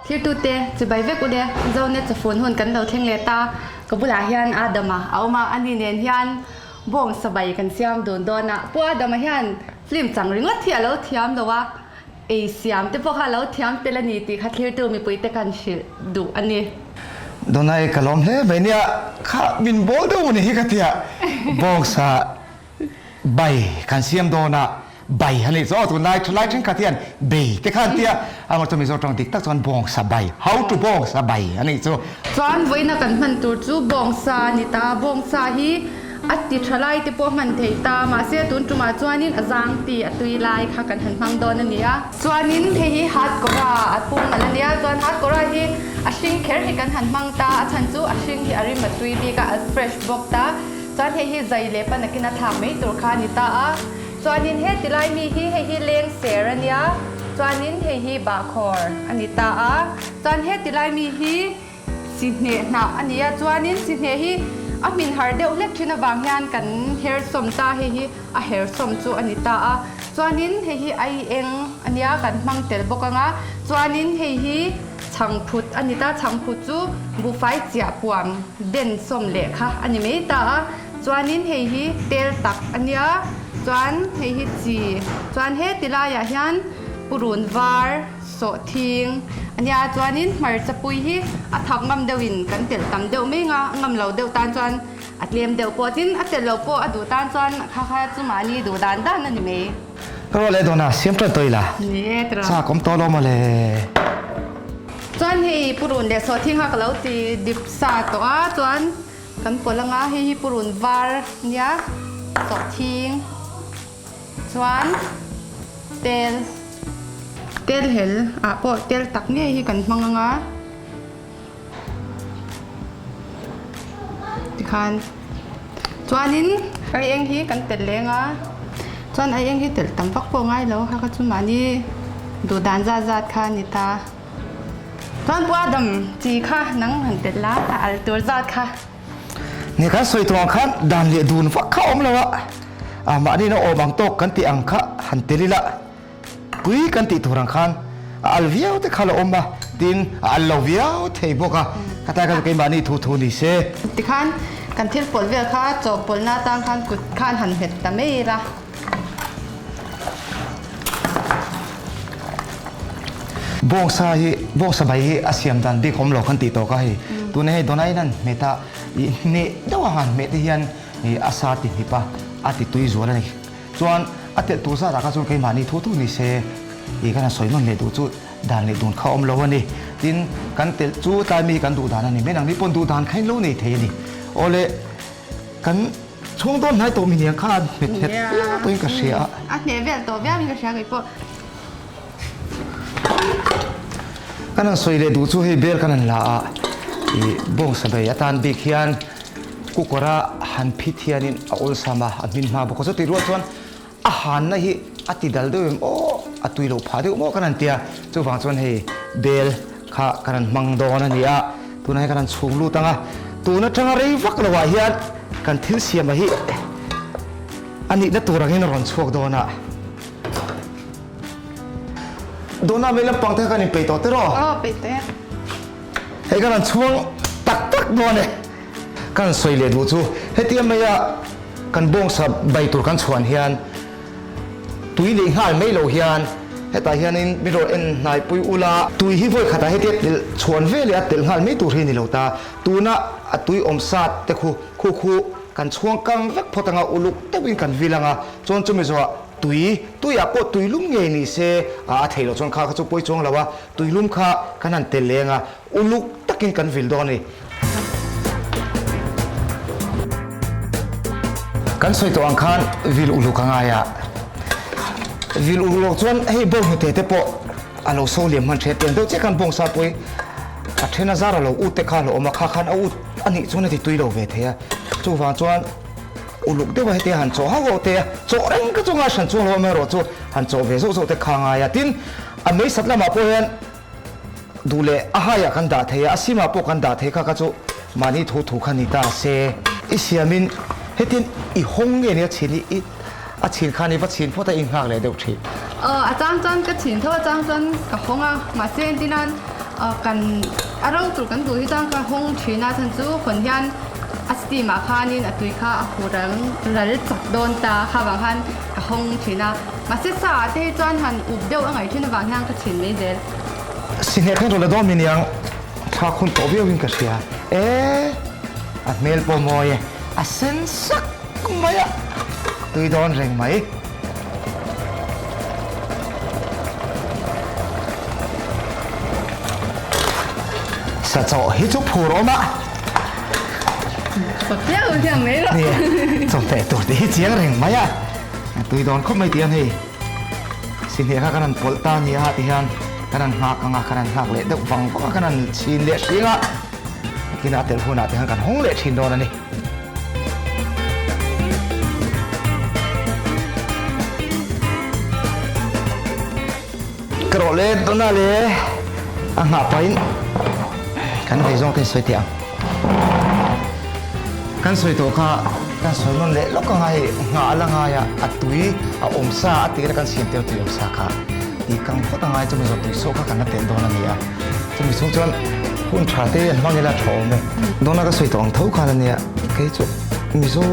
Thirtute, chibai vek ule, Zonet chafun hun kan lo thleng leh ta. Ka bulah hian Adama a awm a, ani nen hian bawng sabai kan siam dun dawn a. Pu Adama hian film chang ringawt hi a lo thiam lo a, ei siam te pawh kha a lo thiam tel a ni tih kha thlirtu mipuite kan hrilh duh a ni. Donai ka lawm hle mai nia, kha min bawl deuh ni hi ka tia, bawng sa bai kan siam dawn a, bai a nih chu aw tunlai thalai thenkhat hian bei te kha an tia, amaherawhchu Mizo tawng dik tak chuan bawng sa bai, how to bawng sa bai a nih chu. Chuan vawiina kan hman tur chu bawng sa a ni ta, bawng sa hi a ti tha lai te pawh hman thei ta, mahse tun tumah chuanin a zang ti a tui lai kha kan han hmang dawn a ni a. Chuanin hei hi hatkawra a pum a la nia, chuan hatkawra hi a hring kher hi kan han hmang ta, a chhan chu a hring hi a rim a tui bik a, a fresh bawk ta, chuan hei hi zai leh panakin a thlak mai tur kha a ni ta a. Chuanin he ti lai mi hi hei hi leng ser a nia, chuanin hei hi bahkhawr a ni ta a, chuan he ti lai mi hi Sihneh hnah a ni a, chuanin sihneh hi a hmin har deuh hlek thin avang hian kan her sawm ta, hei hi a her sawm chu a ni ta a, chuanin hei hi ai eng a nia kan hmang tel bawk ang a, chuanin hei hi chhangphut a ni ta, chhangphut chu buhfai chiah puam den sawm leh kha a ni mai ta a, chuanin hei hi tel tak a nia, chuan hei hi chi, chuan heti laiah hian purun var. Sawhthing a nia chuanin hmarcha pui hi a thak ngam deuhin kan telh tam deuh mai anga a ngam lo deuh tan chuan a tlem deuh pawh tin a telh lo pawh a duh tan chuan kha kha chu mahni duh dan dan a ni mai. Ka ruah leh dawn a, siam tan tawh ila. Ni e tira. Chak awm tawh lo mawle. Chuan hei purun leh sawhthing kha ka lo ti dip sa tawh a chuan kan pawlh anga hei hi purun var a nia sawhthing. Chuan tel tel hel ah pawh tel tak ngei hi kan hmang anga tikhan chuanin aieng hi kan telh leng a chuan aieng hi telh tam vak pawh a ngai lo kha kha chu mahni duh dan zat zat kha a ni ta chuan pu Adam chi kha nang han telh la a al tur zat kha. Ni kan sawi tawh ang khan dan leh dun vak kha a awm lo a, a mahni na awm ang tawk kan tih ang kha han tel ila, pui kan tih tur ang khan a al viau te kha la awm a, tin a al lo viau thei bawk a, khatlai kha chu keimahni thu thu ni se. Tikhan kan thil pawlh vel kha chawhpawlhna atang khan kut khan han hmet ta mai ila. Bawngsa hi bawngsa bai hi a siam dan bik awm lo kan tih tawh ka hei. Tuna hei Donai hian hmet a ih hneh deuh a han hmeh te hian ih a sa ti hnip a, a ti tui zual a ni. Chuan a telh tur zat ah kha chuan keimahni thu thu ni se ih kan han sawi nawn leh duh chu dan leh dun kha awm lo a ni. Tin kan telh chu tlai mi hi kan duh dan a ni mai nang ni pawn duh dan kha in lo nei thei a ni. Awle kan. Chhung dawn hnai tawh mi niang kha nghet nghet viau pawhin ka hria a. A hneh vel tawh viau in ka hria kei pawh. Kan han sawi leh duh chu hei bel kan han la a, ih bawngsa bei atan bik hian cooker a han phit hianin a awlsam a, a hmin hma bawk a. Chutih rual chuan a hanna hi a ti dal deuh em aw, a tui loh phah deuh maw kan han tia. Chuvang chuan hei bel kha kan han hmang dawn a ni a, tunah hian kan han chhung lut ang a, tun atanga rei vak lo ah hian kan thil siam a hi a nihna tur angin a rawn chhuak dawn a. Dawna mai lampang te kha kan inpeih tawh tiraw? Aw peih tawh e. Hei kan han chhuang tak tak dawn e. Kan sawi leh duh chu hetia maia kan bawngsa bai tur kan chhuan hian tui leh nghal mai lo hian hetah hianin min rawn en hnaipui ula, tui hi vawi khatah hetia telh chhuan ve leh a telh nghal mai tur hi a ni lo ta, tuna a tui awm sat te khu khu khu kan chhuang kang vek phawt anga uluk deuhin kan vil anga chuan chumi zawhah tui tuiah pawh tui lum ngei ni se a theih loh chuan kha kha chu pawi chuang lo a, tui lum kha kan han telh leng a uluk takin kan vil dawn a ni. Kan sawi tawh ang khan vil uluk a ngai a, vil uluk chuan hei bawnghnute te pawh a lo so liam hman ṭhen tiang deuh chiah khan bawngsa pawh hi a ṭhen a zar a lo ut te kha a lo awm a, kha khan a ut a nih chuan a ti tui lo ve thei a, chuvang chuan uluk deuh a hetia han chawh hauh hauh te a, chawh reng ka chu ngai hran chuang lo amaherawh chu han chawh ve zauh zauh te kha a ngai a, tin a meisat lamah pawh hian Duh leh a haiah kan dah thei a, a simah pawh kan dah thei kha kha chu mahni thu thu kha ni ta se. i siamin hetin i hawng nge nia chhin i i a chhin khan i va chhin phawt a i nghak leh deuh thin. Aw a chang chuan ka chhin tho a chang chuan ka hawng a mahse entirnan kan a ro tur kan duh hi chuan ka hawng thin a chhan chu hawn hian a steam ah khanin a tui kha a huh ral ral chak dawn ta kha vang khan ka hawng thin a mahse sa ah te hi chuan han up deuh a ngaih thin avang hian ka chhin mai zel. Sihhneh khan rawn la dawn mi niang thlak hun tawh viau in ka hria e a hmel pawh mawi e a sen sak mai a tui dawn reng mai. Sa chawh hi chu phur awm a. Nia chawhmeh tur tih hi chiang reng mai a tui dawn khawp mai tih hian hei. Sihhneh kha kan han pawlh ta nia ti hian kan han nghak ang a, kan han nghak leh deuh vang vang a, kan han chhin leh hring a, nakinah a telh hunah te khan kan hawng leh thin dawn a ni. Ka rawh leh dawn a le, a nghah pahin kan vei zawng te in sawi teh ang. Kan sawi tawh kha kan sawi nawn leh lawk anga hei nghah a la ngai a, a tui a awm sa a tira kan siam tel tui awm sa kha tih kang phawt a ngai chumi zawh tui sawh kha kan la telh dawn a ni a, chumi chhung chuan hun tha te an hmang ila tha awm e. Dawna ka sawi tawh ang tho khan a nia, kei chu Mizo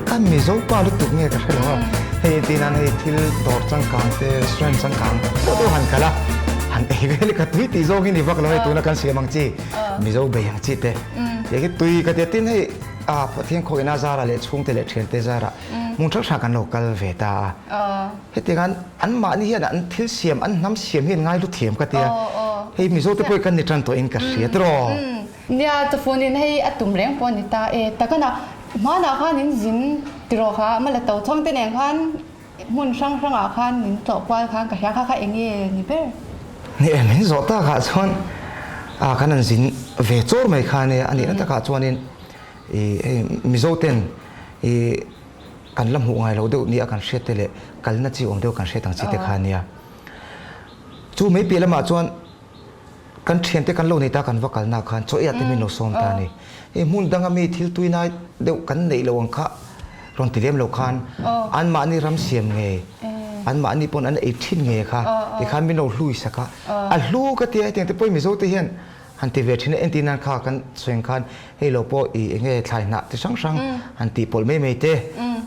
ka Mizo pa lutuk nge ka hre lo a, hei entir nan hei thil dawr changkang te restaurant changkang deuh deuh han kal a, han ei vel i ka tui tih zawng hi ni vak lo hei tuna kan siam ang chi. Mizo bei ang chi te. Ti hi tui ka ti a, tin hei a Pathian khawihna zara leh chhungte leh thiante zara hmun hrang hrang kan lo kal ve ta a. Hetiang an anmahni hian an thil siam, an hnam siam hi an ngai lu thiam ka ti a. Hei Mizo te pawh hi kan ni tan tawh in ka hria tiraw. Nia, chafunin hei a tum reng pawh a ni ta e. Takana hmanah khan in zin tiraw kha, mala to chhawng te nen khan Hmun hrang hrangah khan min tlawh kual khan ka hria kha kha eng nge ni ber? Ni e, min zawh takah chuan a kan han zin ve chawr mai kha nia, a nihna takah chuanin i hei Mizo ten i kan la hmuh ngai lo deuh nia kan hriat te leh kalna chi awm deuh kan hriat ang chi te kha nia. Chu mai piah lamah chuan Kan thiante kan lo nei ta kan va kalna khan chaw eiah te min lo sawm ta a ni. Hei hmun danga mi thil tuinai deuh kan neih lo ang kha rawn ti lem lo khan anmahni ram siam nge anmahni pawn an ei thin nge kha tikhan min lo hlui sak a. A hlu ka tia hetiang te pawhin Mizo te hian han ti ve thin a entir nan kha kan sawi ang khan hei lo pawh i enge thlai hnah ti hrang hrang han tih pawlh mai mai te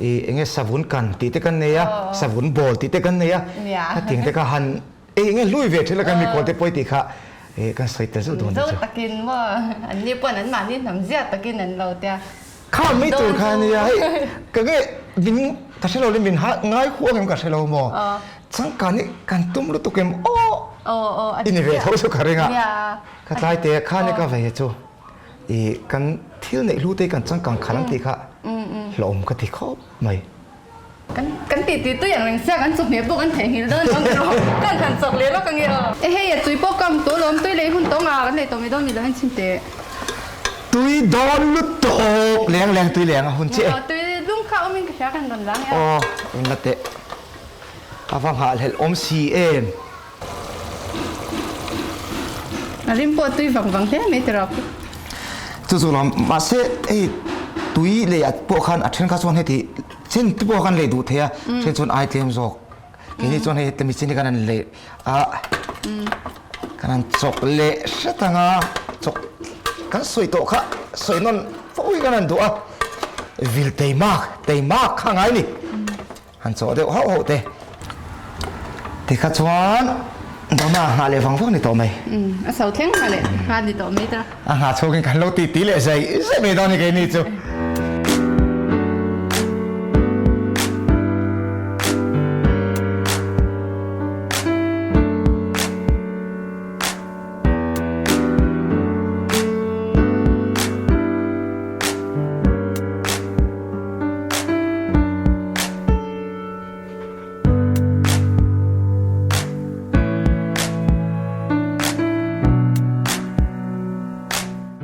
i enge savun kan tih te kan nei a savun bawl tih te kan nei a hetiang te kha han Ei enge hlui ve thin a kan mikhual te pawi tih kha kan sawi tel zeuh dawn ni chu. Mizo takin maw an ni pawn an mahni hnam zia takin an lo tia. Kha mai tur kha ania hei ka nge min ka hre lo le min ha ngai huang em ka hre lo maw changkan hi kan tum lutuk em aw i ni ve tho chu ka ring a ka tlai te khan i ka vei chu i kan thil neih hlu te kan changkang khalh ang tih kha hlawhawm ka ti khawp mai. Kan kan ti ti tui ang reng sia kan chawhmeh pawh kan theihnghilh dawn lo ang rawh kan han chawk leh lawk ange aw. E hei a tui pawh kam tawh lawm tui lei hun tawng a kan lei tawh mai dawn mi lo en chhin teh. Tui dawn lutuk leng leng tui leng a hun chiah e. Aw tui lung kha awm in ka hria kan rawn la ange aw. Aw rawn la teh a va nghahhlelh awm si em. A rim pawh tui vang vang hle mai tiraw. Chu chu lawm mahse hei tui lei ah pawh khan a then kha chuan heti Chin te pawh kan lei duh thei a, then chuan ai tlem zawk. Keini chuan hei heti michin hi kan han lei a, kan han chawk leh hret ang a, chawk kan sawi tawh kha sawi nawn fo hi kan han duh a, vil teimak teimak kha ngai ni. Han chawh deuh hauh hauh te. Tikha chuan Dawna nghah leh vang vang ni tawh mai. A so thleng nghah leh nghah ni tawh mai ta. A nghah chhuakin kan lo ti ti leh zai zai mai dawn ni keini chu.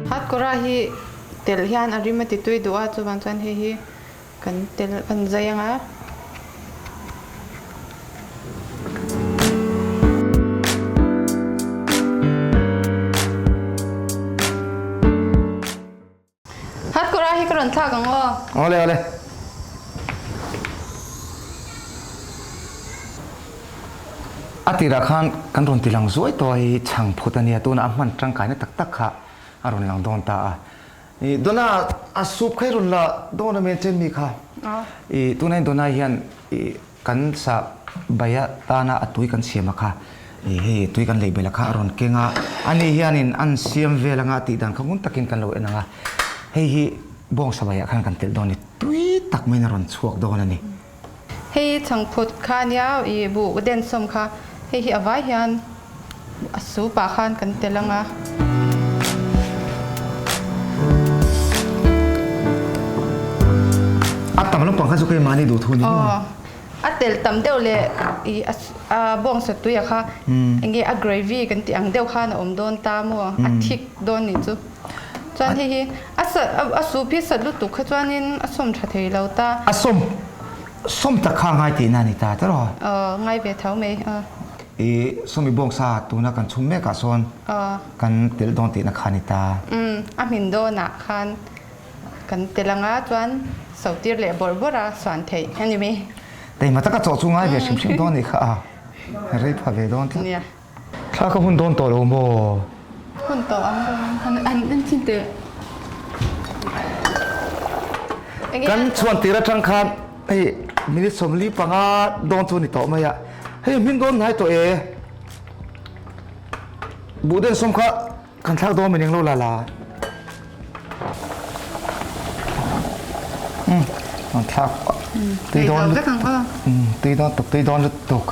Hatkawra hi telh hian a rim a ti tui duh a, chuvang chuan hei hi kan telh kan zai ang a. Hatkawra hi ka rawn. han thlak ang aw. Awle awle. A tirah khan kan rawn ti lang zuai tawh a hi chhang phut a nia tunah a hman tangkaina tak tak kha a rawn lang dawn ta a. I Donna a soup kha i rawn la dawn a men chen mi kha. I tunah hian Donna hian i kan sa baia tana a tui kan siam a kha i hei tui kan lei bel a kha a rawn keng a. Ani hianin an siam vel anga tih dan kha ngun takin kan lo en ang a. Hei hi bawngsa baiah khan kan telh dawn a ni. Tui tak maiin a rawn chhuak dawn a ni. Hei chhangphut kha ania i buh densawm kha hei hi a vai hian a soup ah khan kan tel ang a. A tam lampang kha chu keimahni duh thu ni maw? Aw, a tel tam deuh leh i a bawngsa tuia kha enge a gravy kan tih ang deuh khan a awm dawn ta maw? A thik dawn nih chu. Chuan hei hi a sat a soup hi sat lutuk kha chuanin a sawm tha thei lo ta. A sawm sawm tak kha a ngai tihna a ni ta tawrh aw. Aw ngai ve tho mai aw. I sawmi bawngsa tuna kan chhum mekah sawn kan telh dawn tihna kha a ni ta. Umm a hmin dawnah khan kan telh anga chuan so tir leh bawrh bawrh a suan theih a ni mai. Teima taka chawh chu ngai ve hrim hrim dawn a nih kha a rei pha ve dawn tlat. Nia. Thla ka hun dawn tawh lo maw? Hun tawh ang han han en chin teh. Kan chhuan tir atang khan hei minute 45 dawn chu ni tawh mai a, hei hmin dawn hnai tawh e. Buhden sawm kha kan thlak dawn min englo la la. Umm an thlak tui dawn tui dawn tuk tui dawn lutuk.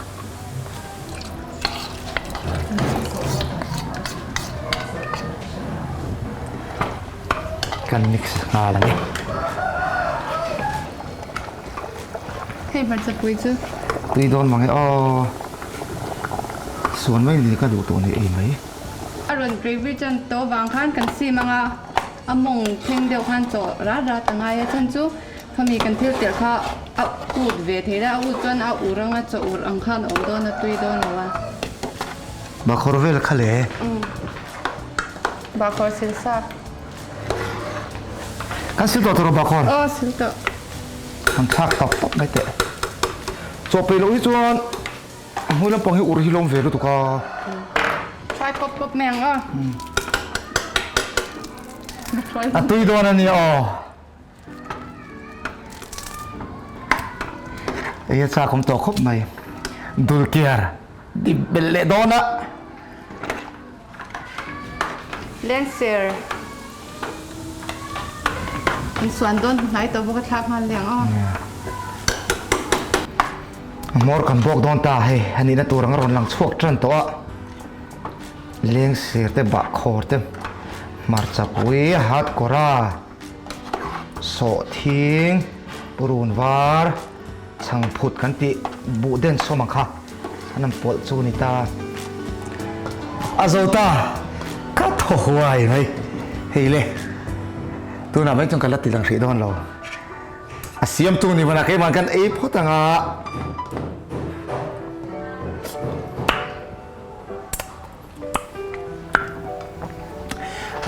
Kan mix nghal a ni. Hei hmarcha pui chu. Tui dawn mang e aw. Suan mai ni ka duh tawh ni ei mai. A rawn gravy chan tawh vang khan kan sim anga a mawng thleng deuh khan chaw rat rat a ngai a chhan chu Khami kan thil telh kha a ut ve thei la, a ut chuan a ur anga chaw ur ang khan a awm dawn a, tui dawn lo a. Bahkhawr vel kha le. Umm. Bahkhawr sil sa. Kan sil tawh tawh rawh bahkhawr. Aw sil tawh. Kan thlak tawp tawp mai teh. Chaw peih loh hi chuan a hmui lampang hi ur hi lawm ve lutuk a. Try pawp pawp mai ang aw. A tui dawn a nia aw. Ei a chak awm tawh khawp mai. Dulkiar dip belh leh dawn a. Lengser in suan dawn hnai tawh bawk a thlak nghal leh ang aw. Hmawr kan bawk dawn ta hei a nihna tur ang a rawn lang chhuak tan tawh a. Lengser te bahkhawr te hmarcha pui a hat kawr a. Sawhthing, purun var, chhangphut kan tih buh den sawm ang kha an han pawlh chu ni ta. A zo ta, ka thaw huai mai. Hei le, tunah mai chuan ka la ti lang hrih dawn lo. A siamtu ni hmanah keimah kan ei phawt ang a.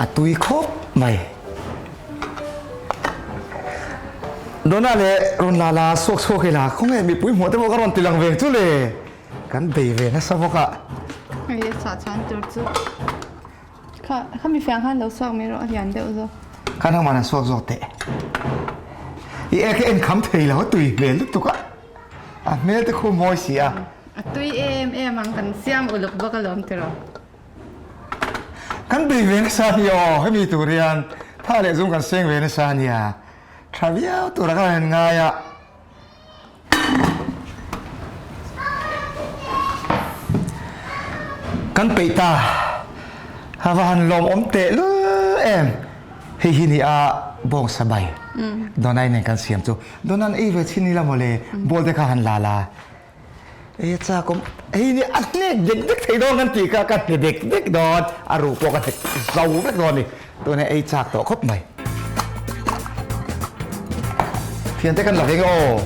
A tui khawp mai. Dona leh rawn la la suak chhuak ila khawnge mipui hmuh te pawh ka rawn ti lang ve chu le. Kan bei ve nasa bawk a. Hei a chhuah chuan tur chu kha kha mi fiang khan lo suak mai rawh a lian deuh zawk. Khan hang man an suak zawk teh. I ek en kham thei lo a tui hmel lutuk a. A hmel te khu mawi si a. A tui em em ang kan siam uluk bawk alawm tiraw. Kan bei ve nasa ania aw hemi tur hian tha leh zum kan seng ve nasa ania tha viau tura ka han ngai a. Kan peih ta a va han lawmawm teh lul em hei hi ni a bawngsa bai Donai nen kan siam chu Donan ei ve chhin ila mawle ball te kha han la la. Ei a chak awm hei ni a hnek dek dek thei dawn kan tih kha ka hne dek dek dawn a ruh pawh ka hnek zo vek dawn a ni tuna ei chak tawh khawp mai. Thiante kan la veng aw.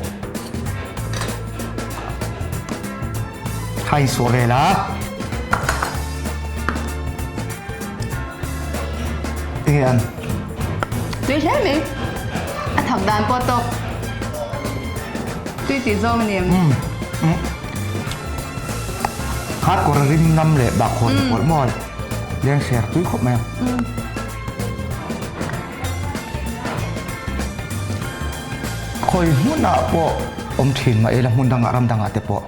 Kha insuah vel a. Enge an? Tui hle mai. thak dan pawh tawk. Tui tih zawng a ni em? Hardcore rim nam leh bakhawn te pawlh maw leng ser tui khawp mai a. Khawi hmunah pawh awm thin mah ila hmun dangah ram dangah te pawh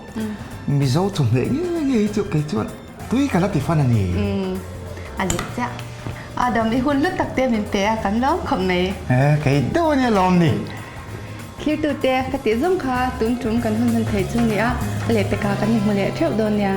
Mizo chawhmeh ngei ngei hi chu kei chuan tui ka la ti fan a ni. A dik chiah. Adam i hun hlu tak te min pe a kan lawm khawp mai. E kei deuh a nia lawm ni. Thirtute ka tih zawng kha tun tum kan hun hman thei chu nia, a lehpekah kan inhmu leh theuh dawn nia.